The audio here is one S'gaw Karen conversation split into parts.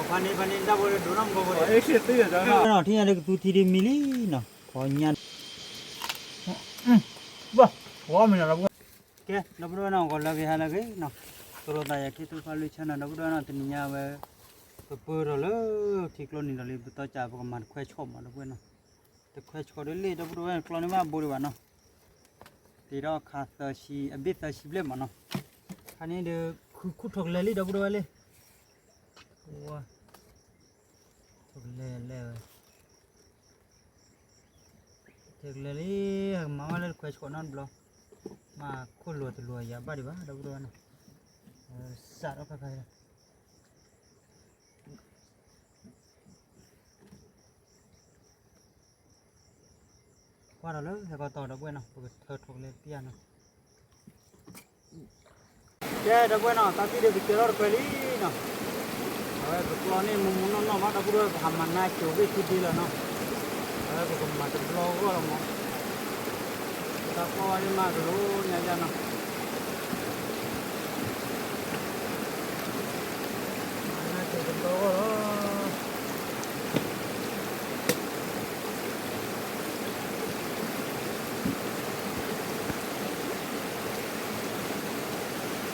ဖါန့ၣ် ဖါန့ၣ် တၢ်ဖိဒိၣ်နီၢ်မူကီၢ်ဖိဒီး ထံၣ်ညါဒီးကသူထံဒ်မံၤလံနီၤ ဖီညါ ကဲ ဒီပုၢ်ဒီဝဲၢ်နီၤ ဂီၤလၢအဂ့ၤဟါလၢအဂ့ၤနီၤ သိၣ်လိသးယၤ ခ့ထူၣ်ဖးလွံၢ်ဆၢနီၤ ဒီပုၢ်ဒီဝဲၢ်နီၤ တနံၤညါဝဲ ပပၢၢ်ထီၣ်လၢ ထံကျိနံၤဒီးလံ ပတီၢ်ကး ပကမၤတခွဲးဆီၣ်မး ဒီပုၢ်ဝဲၢ်နီၤ တခွဲးဆီၣ်ဒီးလံ ဒီပုၢ်ဒီဝဲၢ် ကျီန့ၢ်ဘၣ်ဘိဒံးဘၣ်နီၤ တ့ထီၣ်ခါသၢဆံ အဘ့ၣ်သၢဆံဘျဲၣ်မးနီၤ ခါန့ၣ်ဒီး ခူၣ်ခူၣ်ထီၣ်ကလဲၤလံ ဒီပုၢ်ဒီဝဲၢ်လံ ထီၣ်ကလဲၤလဲၤဝဲ ထီၣ်ကလဲၤလံ ဟဲကမၤဝဲလၢတခွဲးဆီၣ်နီတဘျီ မ့ၢ်ခိၣ်လိၤတလိၤယၤဘၣ်ဒံးဘၣ် ဒီပုၢ်ဒီဝဲၢ်နီၤ စးထီၣ်ခါခါ ကွၢ်ဒီးလၢဟဲကီၢ်တီၢ်ဒီပုၢ်ဝဲၢ်နီၤ ပကထၢထီၣ်ကလဲၤပျၢ်နီၤ ကဲ ဒီပုၢ်ဝဲၢ်နီၤ တၢ်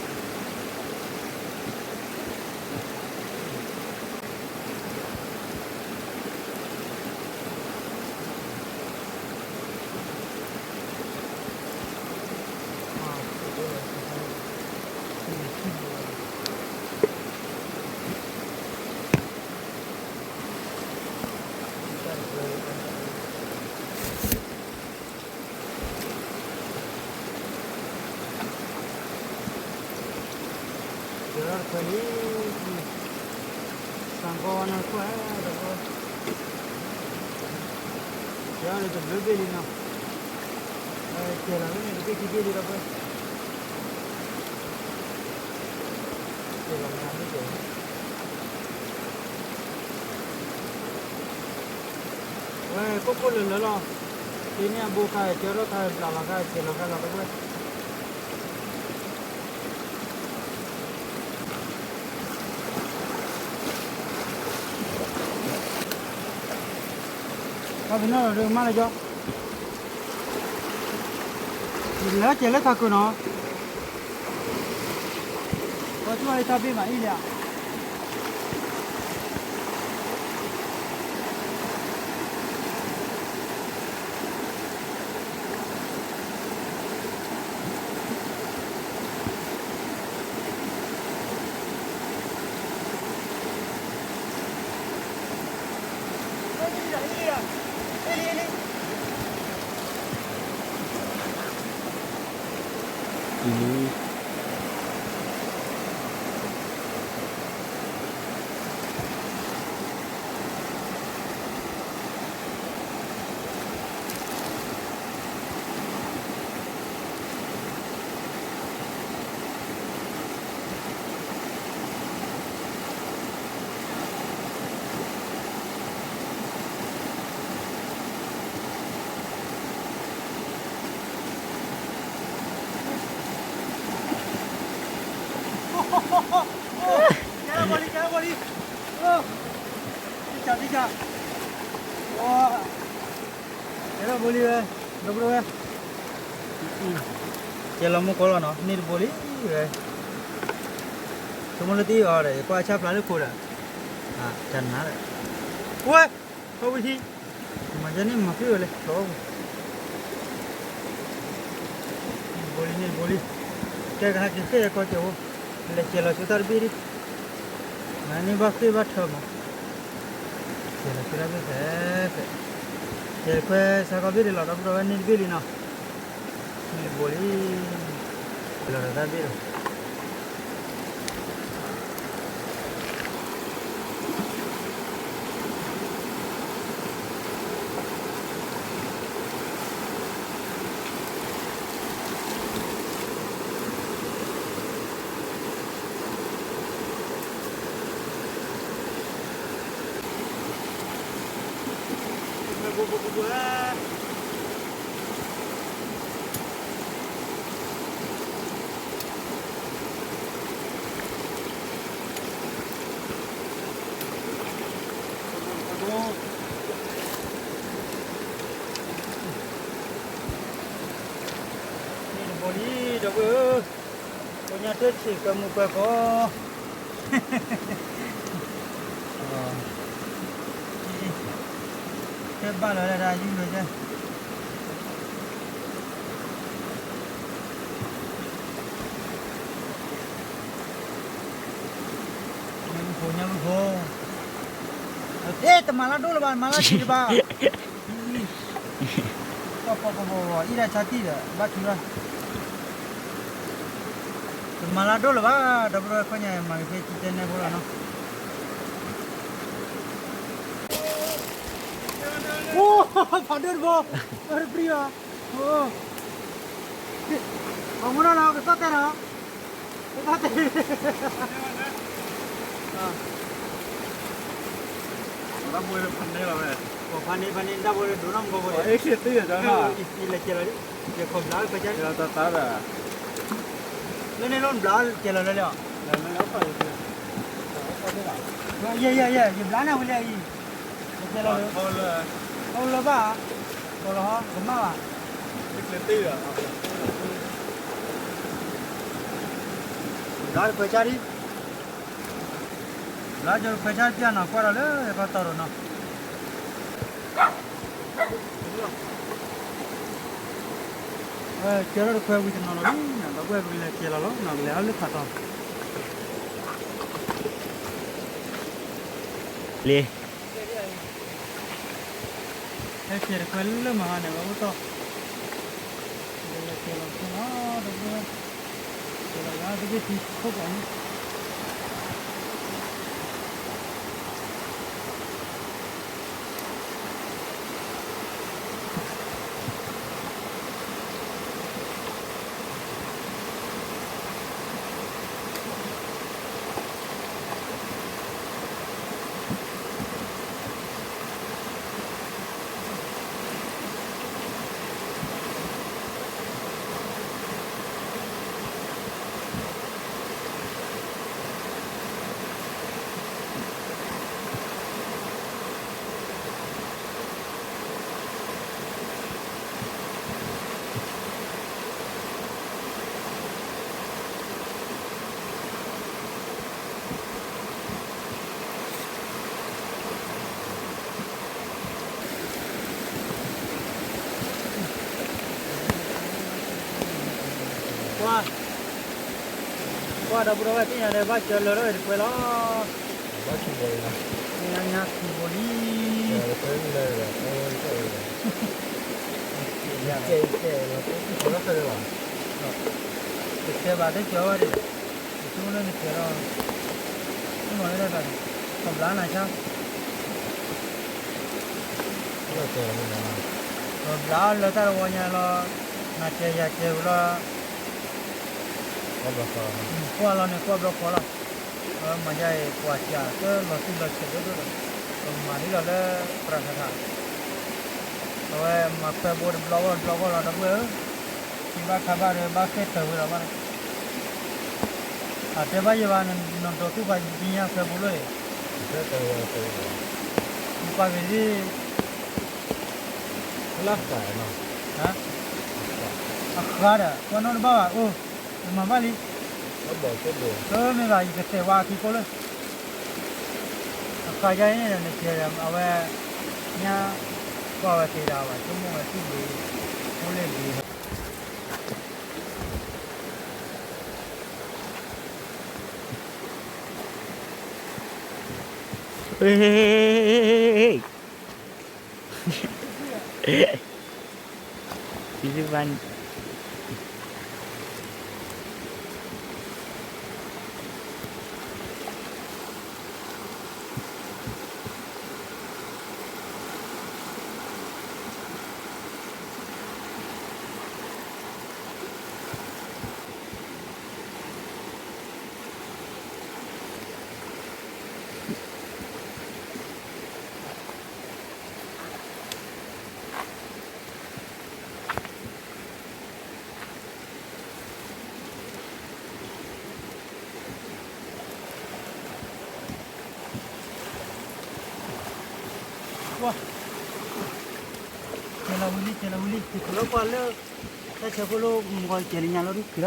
သံၣ်ဒီးပကဲထီၣ်တခွဲးလံနီၤ အဝဲပကျီန့ၢ်မူမူနီၢ်နီၢ်ဘၣ် ဒီပုၢ်ဒီဝဲၢ် ပဟးမၤနါစိၤဘ့ၣ်ထံဒ့လီၤနီၤ အဝဲပကမၤတဘျီဂီၢ်လီၤမး တၢ်ကွၢ်ဝဲဒၣ်မးကလိညါယါနီၤ မၤနါစိၤတဘျီဂီၢ်လီၤ ကဲထီၣ်တခွဲးလံ စးကီးဝဲန့ၣ်ခွဲး ကဲထီၣ်တဘျုးဘ့ၣ်လံနီၤ ကဲလီၤန့ၣ် တဘ့ၣ်ခံဘ့ၣ်လံဒီပုၢ်ဝဲၢ် ကဲလီၤန့ၣ် ဝဲကိၣ်ကိၣ်လၢလၢလီၤ ကဲန့ၣ်အဘိခါ ကဲထီၣ်ခါ ဘျးလီၤခါ ကဲလီၤခါလီၤဒီပုၢ်ဝဲၢ် တၢ်ဖံးနီၣ်လီၤဒုးမးလၢကၠီ လၢကဲလၢထးခုၣ်နီၤ ပှၤကၠူၣ်အံၤတၢ်ဘ့ၣ်မးအံၤလံဧါ ကဲဘီလံ ကဲဘီလံ တံၢ်စၢ် တံၢ်စၢ် ကဲထီၣ်ဘီလံဝဲ ဒီပုၢ်ဝဲၢ် ကဲလီၤမူကီၢ်လီၤနီၤ န့ၢ်တဘိလံဝဲ ဆိကမိၣ်လၢတံၢ်အီၤဒီး ယကွၢ်ဆၣ်ဖျါလၢခိဒီး တၢ်နါဒီး ဝဲ ဟီဝံၤထံ မၤယဲန့ၣ်မၤဃ့ၢ်ဝဲလဲၣ် တဘိလံ န့ၢ်တဘိလံ ကဲကဟဲက့ၤဃ့ၢ်အကီၢ်ကၠိဖိ လဲၤကဲလီၤဆိတၢ်တဘ့ၣ်ဒံး မၤန့ၢ်ဘၣ်ဃ့ၢ်ဘၣ်ထၢမး ကဲလီၤဆိတၢ်ဘ့ၣ်ဖဲ ဖဲ ကဲခွဲးစးကီးဘ့ၣ်ဒံးလီၤ ဒီပုၢ်ဒီဝဲၢ် န့ၢ်တဘ့ၣ်လံနီၤ န့ၢ်တဘိလံ ကဲလီၤဒီးတၢ်ဘ့ၣ်လီၤ မ့ၢ်ဘိဘိဘိဘိဧါ ဘီလံ ဒီပုၢ်ဝဲၢ်ဧၢ, ကိညါတထံၣ်ကွဲမူကွဲကီ, တဲဘၣ်လၢၤလၢတၢ်ယူၢ်လၢၤကဲ, ညၣ်မုၢ်ဖိ ညၣ်မုၢ်ဖိ, အဲ တမၤလၢဒိၣ်လၢၤဘၣ် မၤလၢထံတဘၣ် ပီၤပီၤပီၤပီၤ အံၤဒၣ်ဆါတံၢ်ဒီး ဘၣ်ထံဘၣ်, တမၤလၢဒိၣ်လၢၤဘၣ် ဒီပုၢ်ဝဲၢ် ခီညါမၤက့ၤဖဲကံတဲနဲဖိလီၤနီၤ, အိ ဖးဒိၣ်တဘိ, အၢ တပြံၢ်ဘၣ်, အိ ပှၤမူနီၤနီၤ ကသီၣ်တဲနီၤ, ကသီၣ်တဲ, တၢ်ဘိဖးန့ၢ်လီၤဝဲ, ဖးန့ၢ် ဖးန့ၢ် တၢ်ဘိဒိၣ်နီၢ်မူကီၢ်ဖိန့ၣ်, ယလဲၤကဲလီၤလံ, ယခီဘျါခွဲးကၢ်, လၢန့ၣ်လီၤဘျါကဲလီၤလၢလၢ, ယဲ ယဲ ယဲ ယဘျါန့ၣ်ဝံၤလံအံၤ, ကဲလီၤလၢ, အိၣ်လၢဘၣ်, ကီလီၤဟီ ကမၣ်ဘၣ်, ဘျါခွဲးကၢ်ဒံး, ဘျါကၠီခွဲးကၢ်ပျၢ်နီၤ ကွၢ်ဒီးလၢကီၢ်တီၤရိၤနီၤ, ကဲထီၣ်တခွဲဝံၤတနီၤလီၤလံ, ဒီပုၢ်ဝဲၢ် ပကလဲၤကဲလီၤလီၤနီၤ, ကလဲၤအီၤလၢဖးတီၤ, လံ ဟဲကဲတခွဲလၢမဟါန့ၣ် ဝဲအိၣ်တီၢ်, ကဲလီၤကဲလီၤ, ကဲလီၤယၤတဘ့ၣ်ထံခိၣ်ပှၤန့ၣ် ကွၢ်, ကွၢ်ဒီပုၢ်ဒီဝဲၢ်သ့ၣ်ညါဒီး ဘၣ်စၢၤလၢထီၣ်တခွဲလီၤ, ဘၣ်ဆူၣ်ဘီလံ, ညါဆူၣ်ဘီလံ, တကဲဘၣ်တကဲဘၣ်ဒီး, ယဆိကမိၣ်လၢနကဲလီၤ, ဆိကမိၣ်လၢတၢ်န့ၣ်, ခီဘျါနၤဆါ ဘျါလၢတၢ်တဝီညါလီၤ, နၤကဲယၤကဲဝံၤလီၤ, ကွၢ်လီၤန့ၣ် ကွၢ်ဘျီဃီလီၤ, အဝဲမၤယါအံၤ ပှၤစှၤ တလီၤတံၢ်လီၤဆဲးဒိၣ်ဒိၣ်ဒီး, ပမၤဒ်လီၤလၢ ပြၤထးထး, အဝဲမၤခွဲဘိတဘျီဂီၢ်တဘျီဂီၢ်လီၤ ဒီပုၢ်ဝဲၢ်ဧၢ, ထံဘၣ်ခါဘၣ်ဒီး ဘၣ်ဃ့ၢ်တၢၤဝဲလီၤဘၣ်န့ၣ်, အတဲဘၣ်ယဲဘၣ် နဒိးသူၣ်ဖးယံၤညါခွဲဘိလီၤအံၤ, ပှၤက့ၤဒ် အဃါဒီး ကွၢ်နီၣ်တဘၣ်ဘၣ် အိၣ် ယမၤဘၣ်လံ, မ့ၢ်ဘၣ်ယကတဲာ်ဝါခံကိးလၢ အဃါယါအံၤန့ၣ်ဒီး နကဲဒီး အဝဲ ညါ ကွၢ်ဝဲသ့ဒၣ်ဘၣ် ဆိကမိၣ်ဝဲသူၣ်ဘျ့ အိၣ်လၢဘျ့ ကဲလီၤဝံၤလံ ကဲလီၤဝံၤလံ ကလီၤကွၢ်လၢ တၢ်ဆၢဖိလၢမုၢ်ဂီၤကဲၤလၢညါလီၤဒုးက့ၤလီၤ. တၢ်တခွဲးလံ, တၢ်ဘိးလံ, တၢ်ညါဒီး ကၠီတလၢကၠီလၢၤဘၣ် ဒီပုၢ်ဝဲၢ်, ကၠီ ဒ်ဒိးဘၣ်လၢၤဘၣ်, အဝဲတၢ်သ့ၣ်ဒ်ပကလဲၤကဲၤလီၤ ဒီပုၢ်ဝဲၢ် ထံခိ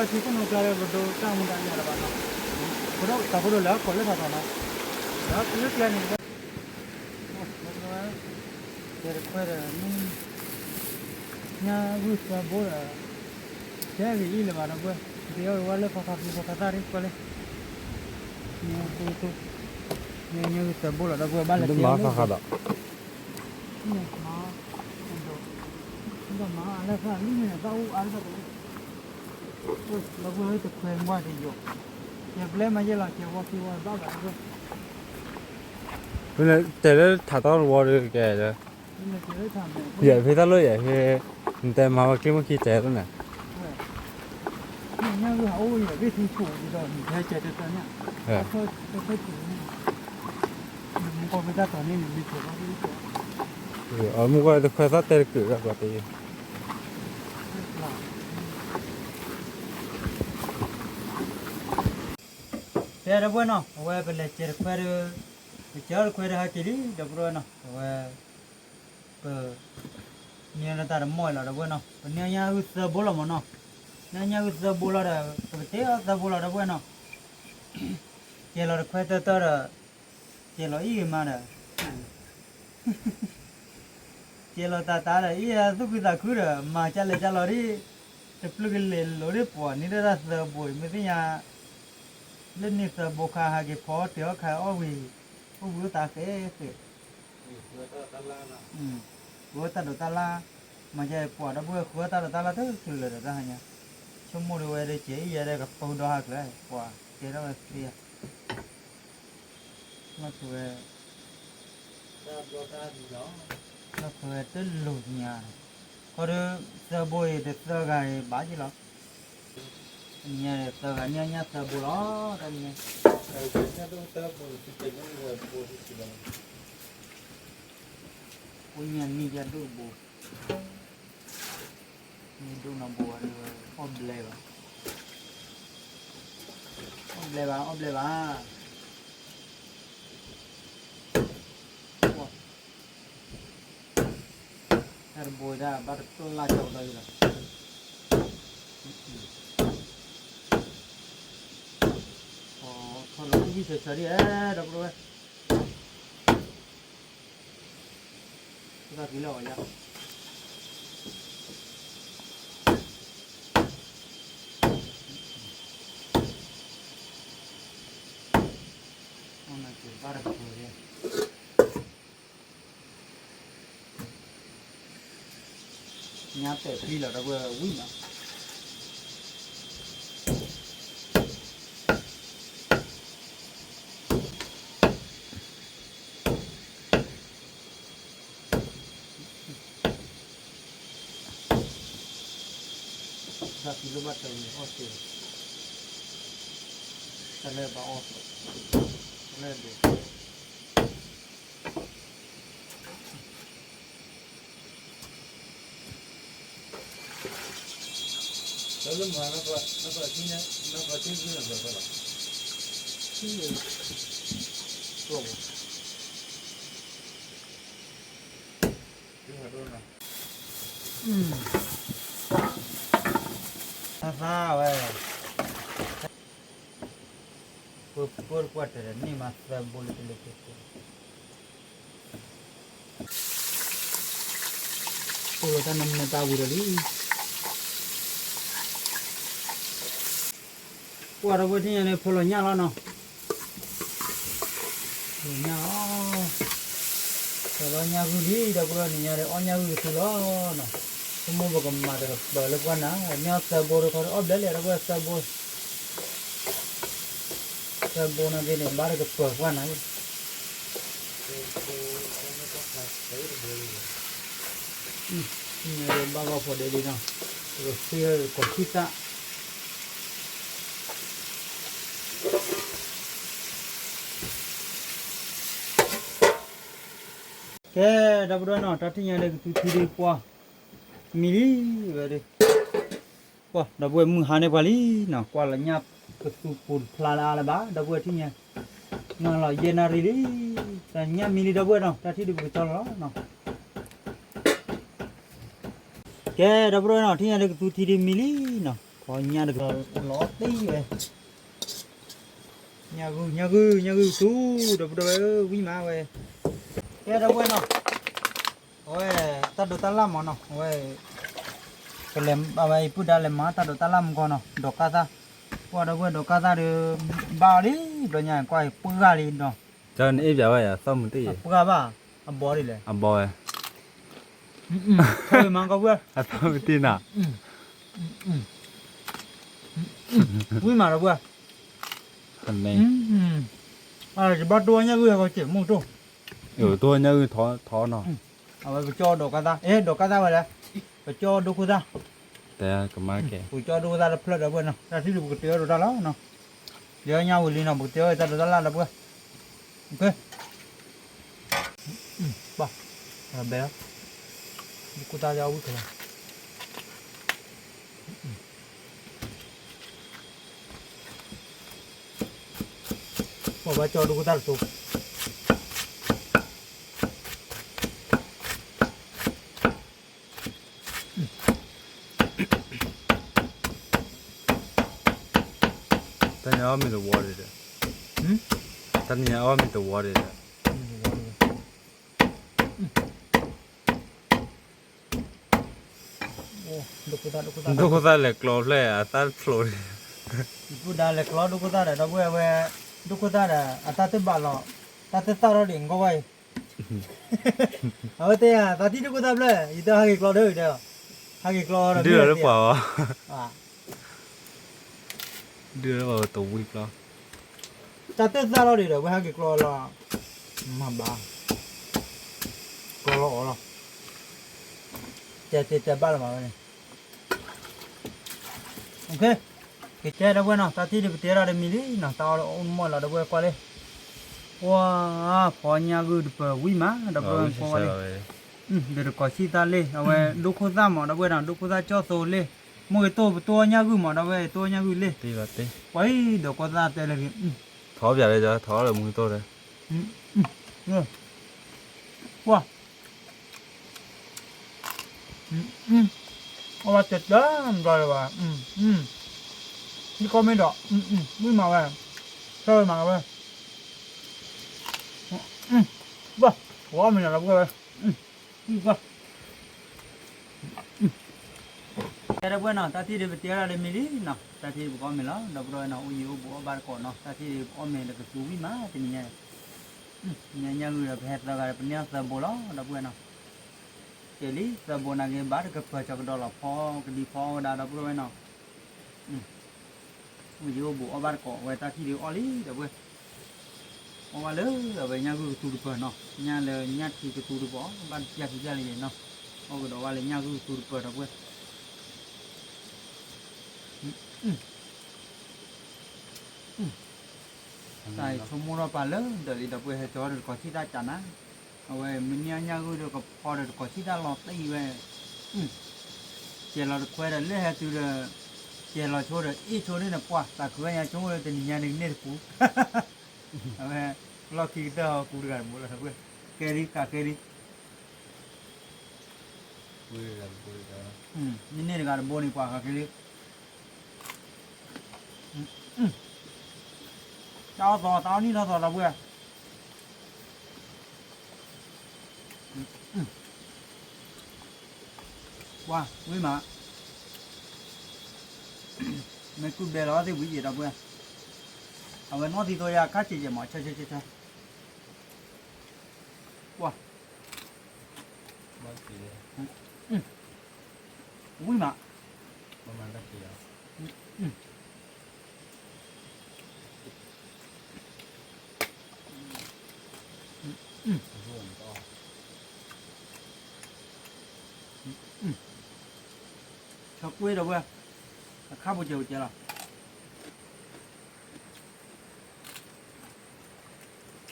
ၣ်နူာ်ကျါဒီး ပဒိးတၢ်မူတၢ်လဲၤလၢၤဘၣ်နီၤ, ပဒိးတၢ်ဖိဒိၣ်လဲၤအီၣ်ခိးလၢထီၣ်ထီၣ်နီၤ, ဒီးလၢကျဲန့ၣ် တဲတခွဲဒီး ညၣ်ဂုၢ်သၢဘိဒီး တဲဂ့ၤအံၤလၢၤဘၣ် ဒီပုၢ်ဝဲၢ်, ပကယီၣ်ကဝဲလၢဖီခါဖုဖီခါသၣ်ရံၣ်ကွၢ်လၢ ညၣ်ဂုၢ်သၢဘိလီၤ ဒီပုၢ်ဝဲၢ် ဘၣ်လဲၤကဲၤလၢ မ့ၢ်မၤအလၢသၣ်လံန့ၣ် သၣ်အိၣ်အါလၢသၣ်တလၢ, ဒီပုၢ်ဝဲၢ်တခွဲမွၢ်တယိာ်, ယပျဲမၤယဲၢ်လီၤ ကဲဝီသံဝီဘၣ်ဘၣ် ဒီပုၢ်ဝဲၢ်, တဲလၢထးသီတဝီဒီးကဲဒီး ယဖဲတၢ်လီၢ်ယဲၢ်ဖဲ နတဲမၤဝဲကျ့မုၢ်ခံတဲလီၤန့ၣ် ညၣ်ဂုၢ်ဟးအိၣ်ယဲၢ်ဘ့ၣ်ထူဆူၣ်ဒီး နဟဲကဲတတၢ်ညၣ်, မူကီၢ်ဖဲတၢ်တီၤန့ၣ်န့ၣ် မ့ၢ်ကဲဘၣ်ဘ့ၣ်ကဲ, အမူကီၢ်တခွဲသီၣ်တဲတကုာ်ဒီးပှၤတယံၤ တဲဒီပုၢ်ဝဲၢ်နီၤ အဝဲပလဲၤကဲၤတခွဲဒီး ပကဲၤအီၣ်တခွဲဒီးဟဲက့ၤလံ ဒီပုၢ်ဝဲၢ်နီၤ အဝဲ ပ န့ၢ်တၢ်တမီၢ်အံၤလီၤ ဒီပုၢ်ဝဲၢ်နီၤ ပန့ၢ်ညၣ်ဂုၢ်သၢဘိလီၤမးနီၤ, န့ၢ်ညၣ်ဂုၢ်သၢဘိလီၤဒီး ပကတဲအီၣ်သၢဘိလီၤ ဒီပုၢ်ဝဲၢ်နီၤ, ကဲၤလီၤတခွဲတၢၢ်တၢၢ်ဒီး ကဲၤလီၤအံၤဂ့ၤမးဒီး ကဲၤလီၤတၢ်တၢ်ဒီး အံၤသူၣ်ခုသးခုဒီး မၤကလဲၤကလီၤဒ် တပျုၢ်ကလဲၤလိၤဒ်ပှၤန့ၣ်ဒီးတၢ်သၢဘိအံၤ မ့ၢ်သ့ၣ်ညါ လၢန့ၣ်သၢဘိခါဟးက့ၤဖီတ့ၢ်အီၣ်ခါအီၣ်ဝံၤ အိၣ်ဘှံးအိၣ်သါဃဲဃဲ ဃုအီၣ်တၢ်ဒိးတၢ်လၢ်, မၤကပှၤဒီပုၢ်ဝဲၢ် ဃုအီၣ်တၢ်ဒိးတၢ်လၢ်တချုးလၢၤဒီးတၢ်ဟါညါ, ဆိကမိၣ်ဒီးဝဲဒီးကဲအံၤယဲဒီးကပူၤဒီဟးကျၢၤ ပှၤကဲထီၣ်ဝဲသ့ဧါ, လီၢ်ခဝဲ လီၢ်ခဝဲတလိၣ်ညါ, ခီဒီး သၢဘိအံၤဒီးသၢဂၤအံၤဘၣ်က့ၤလီၤ, တနံၤညါဒီးသၢဂၤန့ၢ်ညၣ်သၢဘိလီၤ, တနံၤညါ အိၣ်ညါန့ၢ်ယၤဒိၣ်ဘိ မ့ၢ်ဒိၣ်နီၢ်ဘိဝဲ အီၣ်ဘျဲဘၣ်, အီၣ်ဘျဲဘၣ် အီၣ်ဘျဲဘၣ်, တၢ်တဘိဒၣ်ဘၣ်တပျၢ်ကီးဒီးအံၤလီၤ, ထီၣ်လီၤဝံၣ်ဝံၣ်ဆၢဆၢဒ်အဲၣ် ဒီပုၢ်ဝဲၢ် တၢ်က့ၤလၢအီၤယါ, အီၣ်နက့ၤဘၣ်တက့ၤ, ညါပဲာ်ဖံလီၤ ဒီပုၢ်ဝဲၢ်ဝံၣ်နီၤ. တၢ်သံလၢဘၣ်တၢ်ဝံၤအီၣ်သ့, တၢ်လၢဘၣ်အီၣ်, တၢ်လၢဒိး တၢ်လၢမၤနဘၣ်, နဘၣ်သံန့ၣ်, နဘၣ်သံဂုၢ်န့ၣ်ဘၣ်လီၤ, သံန့ၣ်, ကီၢ်ဘၣ်, သံဟးဒိၣ်နၤ, သးဝဲ ပှၤတကွၢ်တၢ်န့ၣ်မၤသၢဘိလၢတလၢက့ၤက့ၤ, အိၣ်လီၤတၢ်နမ့ၢ်တၢ်ဝံၤဒီးလံ, ပှၤဒီပုၢ်ဝဲၢ်ထံၣ်ညါန့ၣ် ဖိလီၤညၣ်လီၤနီၤ, ဖိလီၤညၣ်လီၤ, ဖိလီၤညၣ်ဂုၢ်လံ ဒီပုၢ်ဝဲၢ်နံၤညါဒီး အီၣ်ညၣ်ဂုၢ်ကသူလီၤနီၤ, ဆိကမိၣ်ပကမၤတကပၤလၢပှၢ်နၤ, မ့ၢ်အီၣ်သၢဘိတခီ အီၣ်ဘျဲၣ်လဲၣ် ဒီပုၢ်ဝဲၢ်သၢဘိ သၢဘိနာ်က့န့ၣ် ဘၣ်တကပၤပှၢ်နၤ, ဘၣ်ဂီၢ်ဖိးဒ့ဒ့နီၤ, ပကဃ့ကီၤဆံၣ်သၣ်, ကဲ ဒီပုၢ်ဝဲၢ်နီၤ တၢ်ထံၣ်ညါဒီးကသူထံဒုးပှၢ်, မံလံဝဲဒၣ် ပှၢ် ဒီပုၢ်ဝဲၢ်မုၢ်ဟါန့ၢ်ပှၤလံနီၤ, ကွၢ်လီၤညၣ်ကသူပူၤတဖျါလၢအါလၢၤဘၣ် ဒီပုၢ်ဝဲၢ်ထံၣ်ညါ, မၤလီၤယဲၢ်နၣ်ရံၣ်လံ, တၢ်ညၣ်မံလံ ဒီပုၢ်ဝဲၢ်နီၤ တၢ်ထံၣ်ဒုးပကတီလီၤနီၤ, ကဲ ဒီပုၢ်ဝဲၢ်နီၤ ထံၣ်ညါဒီးကသူထံဒုးမံလံနီၤ, ဖီညၣ်တကလီၤတံၢ်ဝဲ, ညၣ်ဂုၢ် ညၣ်ဂုၢ် ညၣ်ဂုၢ်ကသူ ဒီပုၢ်ဝဲၢ်ဧၢ ဝံၣ်မးဝဲ, ကဲ ဒီပုၢ်ဝဲၢ်နီၤ အဝဲ တၢ်ဒိးတၢ်လၣ်မးနီၤ အဝဲ ကလဲၤ အဝဲအံၤပုၢ်ဒါလဲၤမၤတၢ်ဒိးတၢ်လၣ်မူကီနီၤ ဒိးကါသၣ်, ပှၢ်ဒီပုၢ်ဝဲၢ်ဒိးကါသၣ်ဒီး ဘၣ်အီၤလံ ဘျီညါကွၢ်အံၤပှၢ်ဂၤလံနီၤ, တၢ်နအ့ၣ်ပၠးဝဲယၤသီၣ်မုၢ်တ့ၢ်, ပှၢ်ဘၣ် အဘီဒ်လဲၣ်, အဘီဝဲ, ထီၣ်မၤကီပုၢ်, အသီၣ်မုၢ်တ့ၢ်နီၤ, ဝံၣ်မးဒီပုၢ်, ယဘၣ်တိၢ်ညၣ်ဂုၢ်ဟဲကီက့ၤမူတိၢ်, တိၢ်ညၣ်ဂုၢ်ထီနီၤ, အဝဲပကၠီဒီးကါသၣ် အဲ ဒီးကါသၣ်ဝဲလဲၣ်, ပကၠီဒိခိၣ်သၣ်, တဲကမါကဲ, ပကၠီဒိခိၣ်သၣ်တဖျၢၣ်ဒီပုၢ်ဝဲၢ်နီၤ တၢ်ထံၣ်ဒုးပကတဲအီၤဒိးတၢ်လီၤနီၤ, ဒီးညၣ်ဝံၤလံနီၤ ပကတဲအီၤတၢ်ဒိးတၢ်လၣ်ဒီပုၢ်ဝဲၢ်, ဘဲလီၤ, ဒိခိၣ်သၣ်လၢအဝံၣ်ခဲလၢာ် ပှၤဘၣ်ကၠီဒိခိၣ်သၣ်တသိး, တၢ်န့ၣ်အီၣ်မ့ၤတဝီဒံးဒီး, တၢ်န့ၣ်အီၣ်မ့ၤတဝီဒံးဒီး, ဒိခိၣ်သၣ်လဲၤကျီဖျဲၣ် အသၣ်တဖျိးဒံး, ပုၢ်ဒါလဲၤကျီဒိခိၣ်သၣ်ဒီး ဒီပုၢ်ဝဲၢ်, ဒိခိၣ်သၣ်ဒီး အတၢ်တဘၣ်လီၤ, တၢ်တသၣ်ထီၣ်ဒံး ကီဝဲအံၤ အဝဲတဲယၤ သးထံၣ်ဒိခိၣ်သၣ်ဖျၢၣ် ယတဟးက့ၤကျီဒီး, ဟးက့ၤကျီဒီး ဒုးလၢပှၤဝဲ, ဒုးလၢပှၤဝဲတဝံၤကျီ, တၢ်တသၣ်ထီၣ်ဒံးဒီး ဝဲဟးက့ၤကျီလီၤ, မၤဘၣ်, ကျီလီၤအီၤလီၤ, တဲတဲတဲဘၣ်လၢၤမးဝဲန့ၣ် ကကဲ ဒီပုၢ်ဝဲၢ်နီၤ တၢ်ထံၣ်ဒုးပတဲထီၣ်ဒီးမံၤလံနီၤ တၢ်အီၣ်အိၣ်မီၢ်လီၤ ဒီပုၢ်ဝဲၢ်ကွၢ်လံ, ပှၤ ဖီညၣ်ဂုၢ်တပၢၤဝံၣ်မး ဒီပုၢ်ဝဲၢ်ကွၢ်ဝဲလံ, ဒီးတကိးဆံၣ်သၣ်လံ အဝဲဒိခိၣ်သၣ်မး ဒီပုၢ်ဝဲၢ်နီၤ ဒိခိၣ်သၣ်ကၠီၣ်သိလံ, မိၢ်ဂ့ၤတိၢ်ပတိၢ်ညၣ်ဂုၢ်မး ဒီပုၢ်ဝဲၢ်တိၢ်ညၣ်ဂုၢ်လံ, ပှၤအံၤဒီးကိးသၣ်တဲလၢ ထီၣ်ပၠးလၢ ထီၣ်လၢမူတိၢ်လၢ ကွၢ် အဝဲတတၢ်ဘျီလၢၤဘၣ်, မ့ၢ်ကီမ့ၢ်ဒီး မ့ၢ်မၤဝဲ, ဆၢမၤဝဲ, ဘၣ် ဝီမ့ၢ်နီၤလၢပှဲၤဝဲ, ကွၢ် ကဲ ဒီပုၢ်ဝဲၢ်နီၤ တၢ်ထံၣ်ဒုးပတဲထီၣ်ဒီးမံၤလံနီၤ တၢ်ထံၣ်ဒုးပကအီၣ်မ့ၤလီၤ ဒီပုၢ်ဝဲၢ်နီၤ အိၣ်ယံၤအိၣ်ဘူးအီၣ်ဘၣ်တကိးနီၤ တၢ်ထံၣ်ဒုးပအီၣ်မ့ၤဒီးကသူဝံၣ်မး တနံၤညါအံၤ ညါညၣ်ဂုၢ်ဒီးပဟဲသၢဂၤဒီးပန့ၢ်အီၣ်သၢဘိလီၤ ဒီပုၢ်ဝဲၢ်နီၤ ကဲလံ သၢဘိနာ်က့ဘၣ်တကပၤကီကဒီးလီၤ ဖီကဒံဖီဝဲဒၣ် ဒီပုၢ်ဝဲၢ်နီၤ အိၣ်ယံၤအိၣ်ဘူးအီၣ်ဘၣ်တကိးဝဲ တၢ်ထံၣ်ဒုးအီၣ်လံ ဒီပုၢ်ဝဲၢ် အီၣ်ဘၣ်လၢအဝဲညၣ်ဂုၢ်ကသူတပၤနီၤ ညၣ်လၢညၣ်ထံကသူတပၤ ဘၣ်တပျၢ်ထံပျၢ်လံနီၤ အီၣ်ကဒီးဝဲလၢညၣ်ဂုၢ်ကသူတပၤ ဒီပုၢ်ဝဲၢ် တၢ်အံၤဆိကမိၣ်ထီၣ်ပာ်လၢဒၢးလံ ဒီပုၢ်ဝဲၢ် ဟဲကၠီဒီးတကိးထံၣ်တၢ်ကနၤ, အဝဲမ့ၢ်ညါညၣ်ဂုၢ်ဒီးကဖီဒီးတကိးထံၣ်တၢ်လီၤတံၢ်ဝဲ, ကဲလီၤတခွဲဒီးလၢဟဲတုၤဒီး, ကဲလီၤဆိဒီးအ့ၣ်ဆိန့ၣ်ဒီးပှၢ် သးခုဝဲညါဆိဒီးတနံၤညါန့ၣ်ကန့ၢ်တပူၤ, အဝဲ, လီၢ်ခံကတၢၢ်အီၤကူတဂၤတဘိလီၤ, ကဲလံ ကးကဲလံ မ့ၢ်န့ၢ်တဂၤတဘိန့ၣ် ပှၤဃးက့ၤလံ, တၢ်အီၣ်သီ တၢ်အီၣ်နံၣ်ထီၣ်သီ ဒီပုၢ်ဝဲၢ်, ပှၤဝံၤမး, မ့ၢ်ကုၢ်ဘဲလီၤသ့ၣ်ဝံၤယံၤ ဒီပုၢ်ဝဲၢ်, အဝဲနီၢ်သံသိယါခါစ့ၢ်ကီးမး ဆၢဆၢဆၢဆၢ, ပှၤ ဝံၤမး, ဆၢကွ့ဒီပုၢ်ဝဲၢ်, အခါပူၤစဲးပူၤစဲးလီၤ.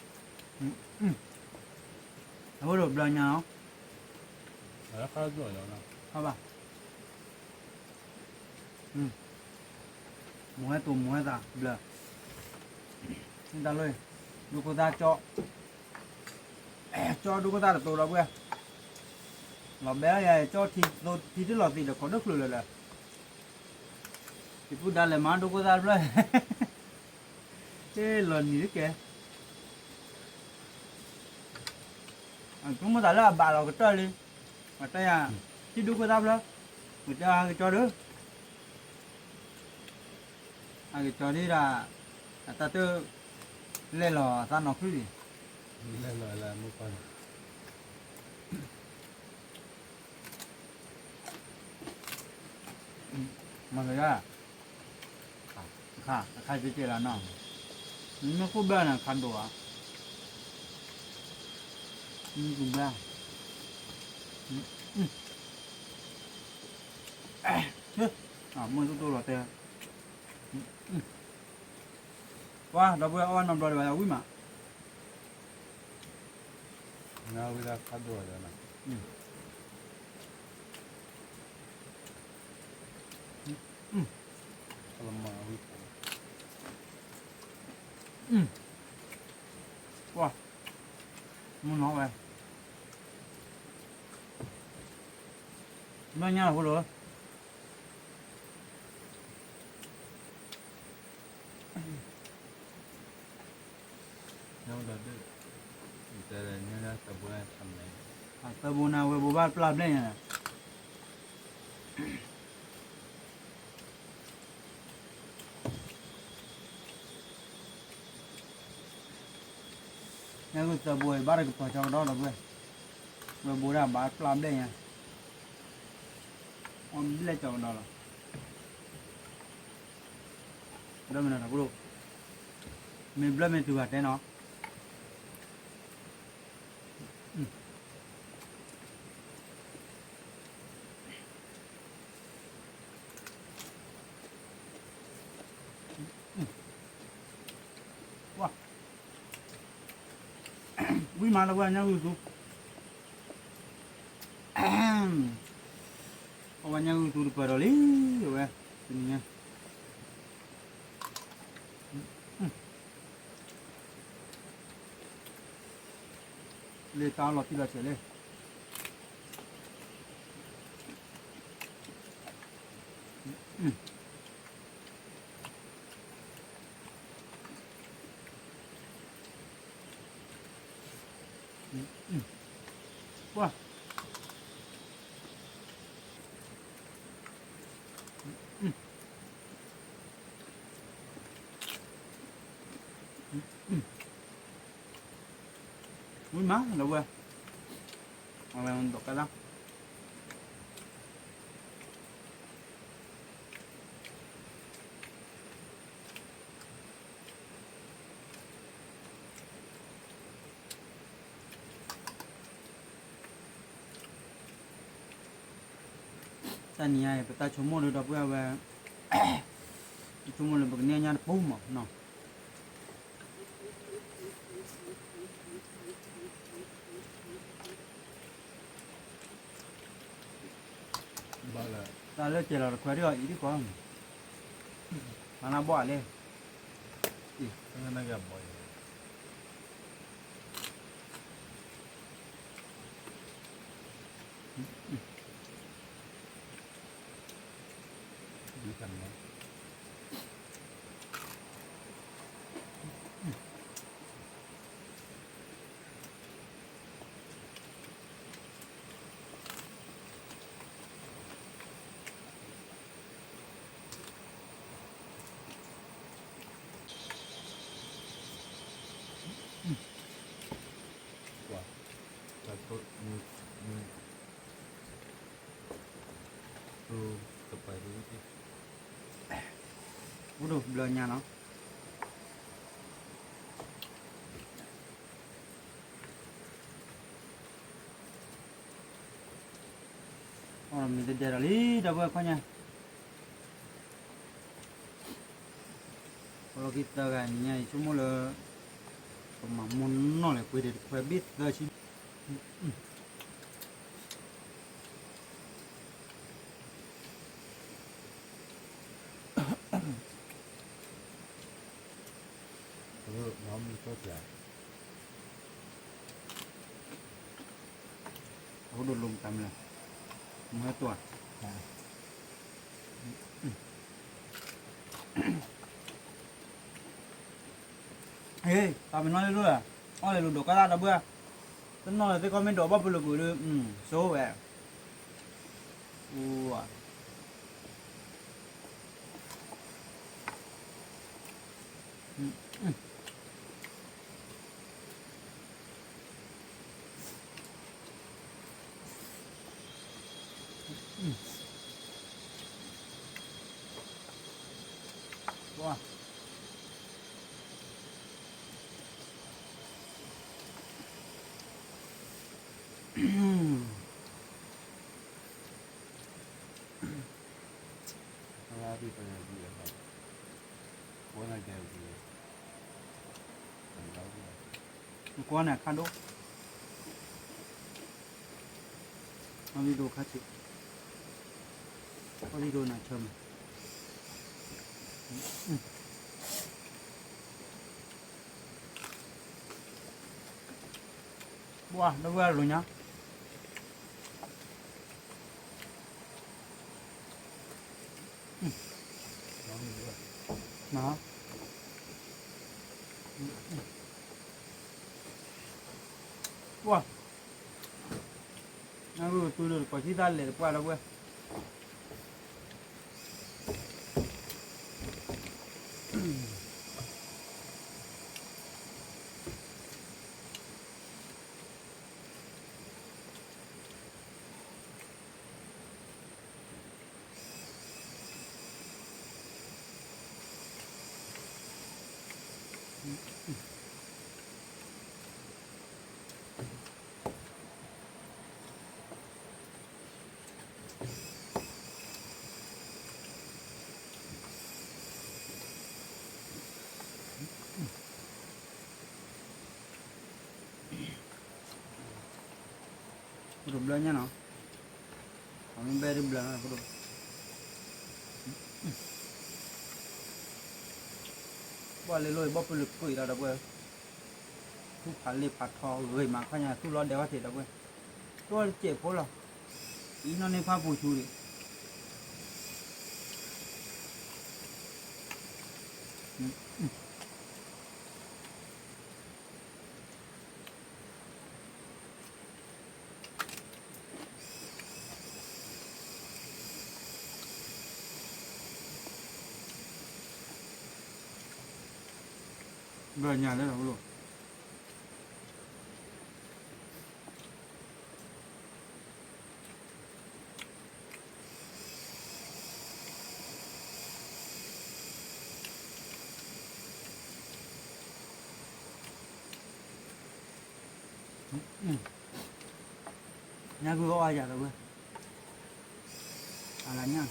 အဃိဒီးဘျီညါလီၤ, ဘၣ်, မိၢ်ဟဲတိၢ်မိၢ်ဟဲသၣ်ဘျီ, တၢ်လီၢ်, ဒိခိၣ်သၣ်ကၠီ, ကၠီဒိခိၣ်သၣ်တတိၤဒီပုၢ်ဝဲၢ်, လီၤဘဲယၤကၠီထံသိထံတလီၤသံးဒီးကိးဒိၣ်ကျိၤလၢာ်လၢာ်, ယပုၢ်ဒါလဲၤမၤဒိခိၣ်သၣ်တဖျၢၣ်, တလီၤနံၤတကဲ အကမ့ၢ်သးလၢအဘၣ်လီၤကတၢၢ်လံ, ပှၤတဲယၤ, ထံဒိခိၣ်သၣ်ဖျၢၣ်, ပတဲအကကၠီဒီး, အကကၠီဒ်ဒၣ်, အတၢ်တ, လဲၤလီၤအသးနီၢ်ခုလံ, လဲၤလီၤလၢမုၢ်ပၢ်လီၤ မၤစၢၤယၤ, အခါ, အခါကဲကဲလီၤနီၤ, မ့ၢ်ခိၣ်ဘျၢနၤခါဒိၣ်ဧါ, မ့ၢ်ခိၣ်ဘျၢ, ဆ့, မ့ၢ်တိၢ်တိၢ်လီၤတဲ, ပှၤဒီပုၢ်ဝဲၢ်အီၣ်ဝဲနီတဘျီဒံးဘၣ် အဝံၣ်မး ငါဝံသးခါဒိၣ်လီၤ, ပှၤ, မုၢ်နီၢ်ဝဲ, မ့ၢ်ညါလီၤဖိလီၤ သၢဘိန့ၣ် ဝဲဘိးဘၣ်ပျၢ်ဘျဲၣ်ညါ ညၣ်ဂုၢ်သၢဘိအံၤ ဘၣ်တကပၤကၠီကဒီးဒီပုၢ်ဝဲၢ်, ဝဲဘိးဒၣ်ဘၣ်ပျၢ်ဘျဲၣ်ညါ, အီၣ်ဘျဲၣ်ကၠီကဒီးလီၤ, ဘျၢမ့ၢ်နီၤတၢ်ဖိ, မ့ၢ်ဘျၢမ့ၢ်တုၤဂၤတဲနီၤ ဝံၣ်မးလၢဝဲညၣ်ဂုၢ်သူ, အဝဲညၣ်ဂုၢ်သူတပၢၤဒီးလံ, အဝဲ, တနံၤညါ လၢတၢ်လီၤတံၢ်လီၤဆဲးလၢ ပှၤ ဝံၣ်မးလၢဝဲ, အဝဲဒိးကဲသး တနံၤညါအံၤ ပတၢ်ဆိကမိၣ်ဒီးဒီပုၢ်ဝဲၢ်ဝဲ, ယဆိကမိၣ်လၢပကန့ၢ်ညါတပူၤမးနီၤ. တၢ်လၢကဲလီၤတခွဲးဒ်အီၤအံၤဒ်ကီး, မၤနၢ်ဘီၣ်လၢ အံၤ အိၣ်ဒိၣ်ဘျီညါနီၤ. အီၣ်မ့ၢ်တဒဲးဒီးလံ ဒီပုၢ်ဝဲၢ်ခီညါ, အလီၢ်ခံသၢဂၤညါ ယဆိကမိၣ်လၢ ကမၤမိၢ်နီၢ်လဲၣ် ပှ့ၤဒံးတခွဲးဘ့ၣ်သၢဆံ အအိၣ်ဒိၣ်လိာ်မတၤမလဲၣ်, မဟဲတွၢ်, ဟ့ၣ် တၢ်မ့ၢ်နီၢ်လၢလိၣ်ဧါ, အီၣ်လဲၤလိၤဒိးကါတၢ်ဒီပုၢ်, တနီၣ်လဲၤသ့ၣ်ကီၢ်မ့ၢ်ဒိးဘၣ်ပလၢၤကွံာ်ဒီး စိဝဲ, အူ ကွၢ်န့ၣ်ခါဒိၣ်, အီၣ်လံဒိၣ်ခါဆံး, အီၣ်လံဒိၣ်နၤဆၢမး, ပှၤဒီပုၢ်ဝဲၢ်လိၤညါ ပှၤ, နကတူၢ်လိာ်တပှၤခံသၣ်လဲၤတပှၢ်ဒီပုၢ်ဝဲၢ် ပဒိၣ်ဘျၢညါနီၤ, အမ့ၢ်ဘဲဒ်ဘျၢနီၤ ပဒိၣ်, ဘၣ်လ့လိၣ်အံၤ ဘၣ်ပလၢၤကွံာ်လီၤဒီပုၢ်ဝဲၢ်, သူၣ်ဖးလ့ဖးထီဂ့ၤမးခီညါ သူၣ်လီၤဒဲးဝဲသ့ၣ်ဒီပုၢ်ဝဲၢ်, သူၣ်လီၤတစဲးဖိလီၤ, အံၤနီၢ်န့ၢ်ဖးပူၤဆူဒံး ဘၣ်ညါလၢ ညါဂုၢ်အီၣ်အါယၤလီၤဝဲ, အလါညါ,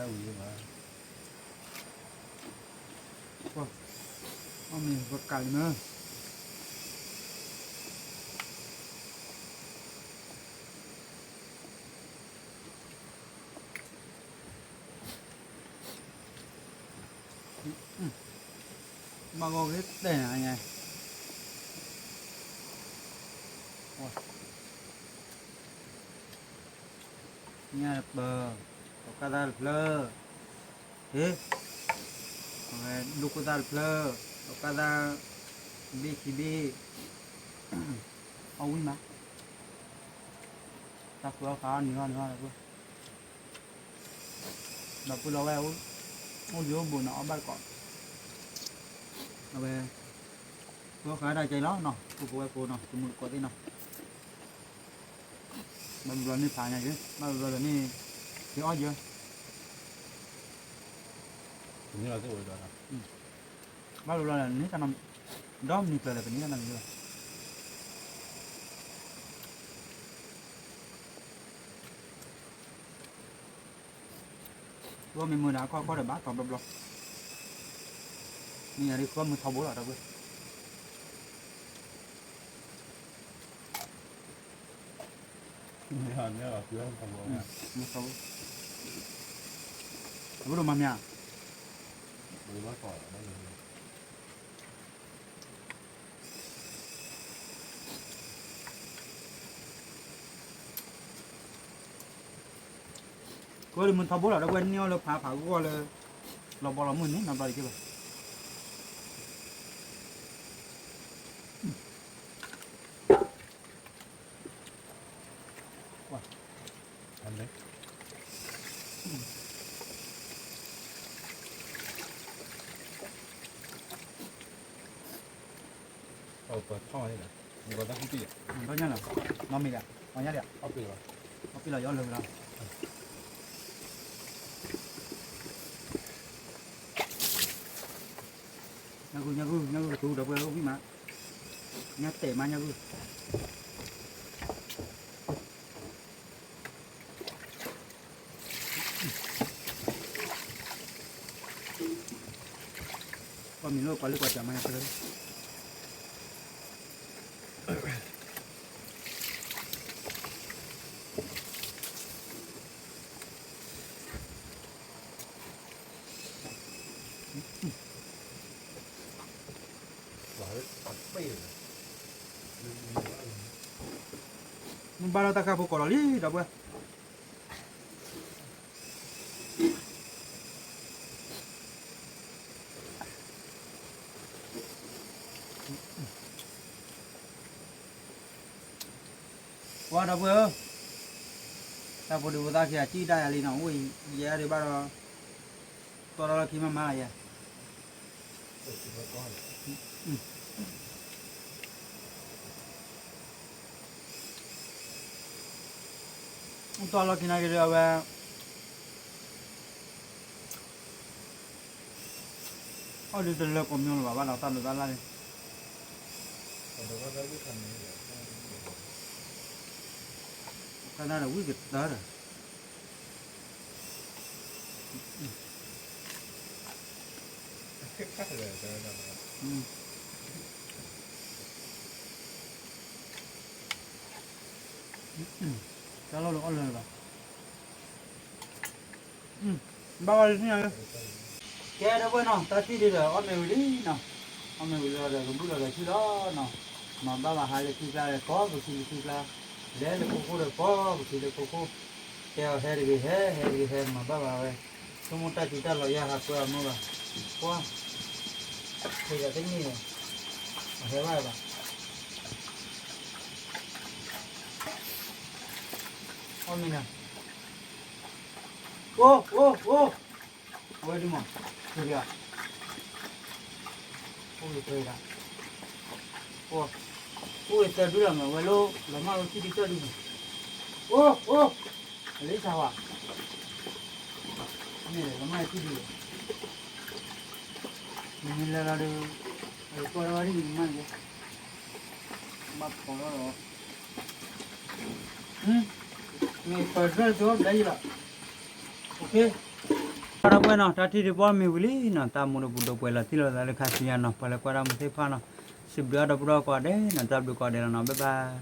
အီၣ်မ့ၤပကးလံမ့ၢ် မၤဂီၤဂ့ၤတဲာ်နၤညါ ညၣ်တပၢၤ ဒီးကၢ်သၣ်တဖျၢၣ် ဟ့ၣ် အဝဲဒိၣ်ခိၣ်သၣ်တဖျၢၣ် ဒီးကၢ်သၣ် ဘ့ၣ်ခံဘ့ၣ် အီၣ်ဝံၣ်မး တၢ်ဃုအီၣ်ဃါအီၣ်နံၤအီၣ်နံၤအီၣ် ဒီပုၢ်လီၤဝဲ အိၣ်ယိၣ်ဘိးနီၤ အီၣ်ဘၣ်တကိး အဝဲ ဃုအီၣ်ဃါဒၣ်ကဲလီၤနီၤ ပုၢ်ဖိဝဲၢ်ဖိနီၤ တမူတကိးသ့ၣ်နီၤ ဘၣ်ဘျီဘျီန့ၣ်ဖးညါက့ၤ ဘၣ်ဘျီဘျီန့ၣ် က့ၤအီၣ်ယၢ ဘၣ်ဘျီဘျီန့ၣ် တၢ်နီတမံၤ ဒီမနုၤကျၢၤလဲၣ် ပန့ၢ်တၢ်နီတမံၤလီၤ ဃုအီၣ်မ့ၢ်မုာ်ဒီး အခီၣ်ခီၣ်ဒီးဘၣ်တီၤဘျီဘျီ မ့ၢ်ယၤဒ်ဃုအီၣ်မုာ်ထီဘိလီၤ ဒီပုၢ်ဝဲၢ် အဝဲဒိၣ်မးမ့ၢ်ဧါ ကွဲးလၢမုၢ်ထီဘိလီၤ ဒီးကွဲးန့ၢ်အီၤလၢဖးဖးဂီၢ်လၢ လီၤဘီလီၤမုၢ်န့ၣ် နီတဘျီတက့ၢ်ဘၣ် ပထီၣ်န့ၣ်လီၤ ဒီးညါလီၤ နီၢ်မ့ၢ်ဒၣ် ပှၤညါဒၣ် အီၣ်ပ့ၤလီၤ အီၣ်ပ့ၤလီၤ ယအီၣ်လၢာ်လီၤ ညၣ်ဂုၢ် ညၣ်ဂုၢ် ညၣ်ဂုၢ်ကတူၤဒီးပှဲၤဝံၣ်မး ညၣ်တဲာ်မး ညၣ်ဂုၢ် ကွၢ်မံၤလၢကွၢ်လၢကွၢ်စၢ်မး ညါဖဲလၢ မ့ၢ်ဘၣ်လီၤတၢ်ဃၣ်ဖိကိးလီၤလံ ဒီပုၢ်ဝဲၢ် ပှၤဒီပုၢ်ဝဲၢ်ဧၢ, တၢ်ဖိဒံဖိသၣ်ခံဂၤ စံၣ်ဒၣ်ယၤလံနီၤ, အိၣ်ယဲဒံးဘၣ်ဒီး တီဒီလီၢ်ခံမးမးယဲ, တီလီၢ်ခံနာ်က့ၤဒီးအဝဲ အီၣ်ဒုးတလၢကိးမံၤလၢၤဘၣ်ဘၣ်ဒီးတၢ်ဒိးတၢ်လၢ်န့ၣ်, ကနၣ်ဒီးဝံၣ်ကတၢၢ်ဒီး တၢ်လီၢ်လၢအီၣ်လၢၤလၢၤဘၣ်, ဘၣ်အီၣ်လၢၤ, ကဲဒီပုၢ်ဝဲၢ်နီၤ, တၢ်ထံၣ်ဒံးဒီး အီၣ်မ့ၤဝံၤလံနီၤ, အီၣ်မ့ၤဝံၤလီၤဒီး ကဘူၣ်လီၤဒီးဆူၣ်လီၤနီၤ, မၤဘၣ်ဘၣ်ဟါလၢထံကျါဒီး ကိးပခံလၢထံကျါ, လဲၤလၢခိခိၣ်ဒီး ကိးပခံလၢခိခိၣ်, တဲအီၤဟဲတဂ့ၤဟဲ ဟဲတဂ့ၤဟဲ မၤဘၣ်ဘၣ်ဝဲ, ဆိကမိၣ်တၢ်စုတၢ်လီၤယါဟးကွဲအီၤမုၢ်ဘၣ်, ကွၢ်, ဖဲယၤတန့ၢ်ဒီး အဟဲဘၣ်ဘၣ် အီၣ်မ့ၤနၤ, အိၣ် အိၣ် အိၣ်, အဝဲဒုးမး, အိၣ်ဂ့ၤတၢ်, အိၣ်ဂ့ၤသၢဒုလီၤမး ဝဲလိ လီၤမၢ်လီၤထံဒုတၢ်ဒုမး, အိၣ် အိၣ်, အလံစၢ်ဝါ, န့ၣ်လီၤမၢ်လီၤထံဒု, မ့မ့ၢ်လဲၤလီၤဒီး အကီၢ်လၢဝဲဒ်န့ၣ်မးန့ၣ်, ဘၣ်ဖီၣ်လီၤလီၤ, မ့ၢ်ပၢၢ်တြီၢ်တြီၢ်ဘျဲယံၤလီၤ, အိၣ်ခ့, ဒီပုၢ်ဝဲၢ်နီၤ တၢ်ထံၣ်တပီၢ်မ့ၢ်ဝံၤလံနီၤ တၢ်မူဒီးပူၤဒီးပှဲၤလီၤတံၢ်လီၤသးလၢခါဆူညါနီၤ ပှၤလၢကွၢ်တၢ်မူသ့ၣ်တဖၣ်နီၤ စံးဘျုးအါဒီပုၢ်ဒီဝဲၢ်ကိးဂၤဒဲးနီၤ တၢ်ဘျုးကိးဂၤဒဲးလီၤနီၤ bye bye